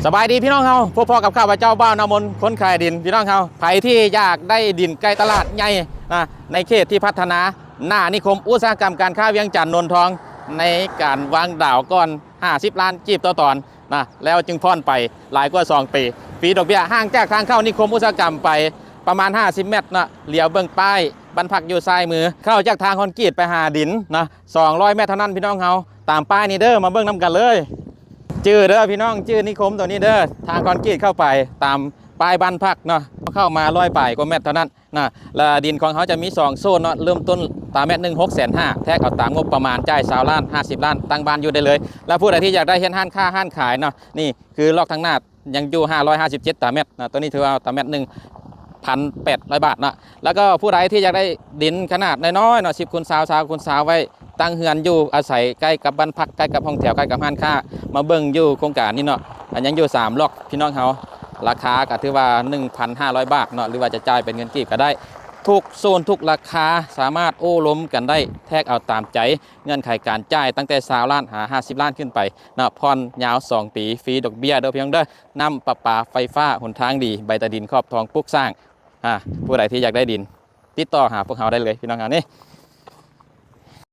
ສະບາຍດີພີ່ນ້ອງເຮົາ ພົບພໍ້ກັບຂ້າພະເຈົ້າ ບ່າວນາມົນ ຄົນຂາຍດິນ. ພີ່ນ້ອງເຮົາ ໃຜທີ່ຢາກໄດ້ດິນໃກ້ຕະຫຼາດໃຫຍ່ນະ ໃນເຂດທີ່ພັດທະນາ ໜ້ານິຄົມອຸດສາຫະກຳການຄ້າວຽງຈັນ ໂນນທອງ ໃນການວາງດາວກ່ອນ ຫ້າສິບລ້ານກີບຕໍ່ຕອນນະ ແລ້ວຈຶ່ງຜ່ອນໄປຫຼາຍກວ່າສອງປີ ຟຣີດອກເບ້ຍ. ຫ່າງຈາກທາງເຂົ້ານິຄົມອຸດສາຫະກຳໄປປະມານຫ້າສິບແມັດນະ ຫຼຽວເບິ່ງປ້າຍບ້ານພັກຢູ່ຊ້າຍມື ເຂົ້າຈາກທາງຄອນກຣີດໄປຫາດິນນະ ສອງຮ້ອຍແມັດເທົ່ານັ້ນ ພີ່ນ້ອງເຮົາ. ຕາມປ້າຍນີ້ເດີ ມາເບິ່ງນຳກັນເລີຍ. ຈື່ເດີພີ່ນ້ອງ ຈື່ນິຄົມໂຕນີ້ເດີ ທາງຄອນກຣີດເຂົ້າໄປຕາມປ້າຍບ້ານພັກເນາະ ເຂົ້າມາຮ້ອຍປາຍກວ່າແມັດເທົ່ານັ້ນນະ. ແລະ ດິນຂອງເຮົາຈະມີສອງໂຊນເນາະ ເລີ່ມຕົ້ນຕາແມັດໜຶ່ງ ຫົກແສນຫ້າ ແທກເອົາຕາງົບປະມານ ຈ່າຍຊາວລ້ານ ຫ້າສິບລ້ານ ຕັ້ງບ້ານຢູ່ໄດ້ເລີຍ. ແລະ ຜູ້ໃດທີ່ຢາກໄດ້ເຮັດຮ້ານຄ້າຮ້ານຂາຍເນາະ ນີ້ຄືລັອກທາງໜ້າ ຍັງຢູ່ຫ້າຮ້ອຍຫ້າສິບເຈັດຕາແມັດນະ ໂຕນີ້ຖືວ່າຕາແມັດໜຶ່ງພັນແປດຮ້ອຍບາດເນາະ. ແລ້ວກໍຜູ້ໃດທີ່ຢາກໄດ້ດິນຂະໜາດນ້ອຍໆເນາະ ສິບຄູນຊາວ ຊາວຄູນຊາວ ໄວ້ຕັ້ງເຮືອນຢູ່ອາໄສໃກ້ກັບບ້ານພັກ ໃກ້ກັບຫ້ອງແຖວ ໃກ້ກັບຮ້ານຄ້າ ມາເບິ່ງຢູ່ໂຄງການນີ້ເນາະ ອັນຍັງຢູ່ສາມລັອກ ພີ່ນ້ອງເຮົາ ລາຄາກໍຖືວ່າໜຶ່ງພັນຫ້າຮ້ອຍບາດເນາະ ຫຼືວ່າຈະຈ່າຍເປັນເງິນກີບກໍໄດ້. ທຸກໂຊນທຸກລາຄາສາມາດໂອ້ລົມກັນໄດ້ ແທກເອົາຕາມໃຈ ເງື່ອນໄຂການຈ່າຍຕັ້ງແຕ່ຊາວລ້ານຫາຫ້າສິບລ້ານຂຶ້ນໄປເນາະ ຜ່ອນຍາວສອງປີ ຟຣີດອກເບ້ຍເດີພີ່ນ້ອງເດີ. ນ້ຳປະປາ ໄຟຟ້າ ຫົນທາງດີ ໃບຕາດິນຂອບທອງ ປຸກສ້າງ ອາ ຜູ້ໃດທີ່ຢາກໄດ້ດິນ ຕິດຕໍ່ຫາພວກເຮົາໄດ້ເລີຍ ພີ່ນ້ອງເຮົານີ້.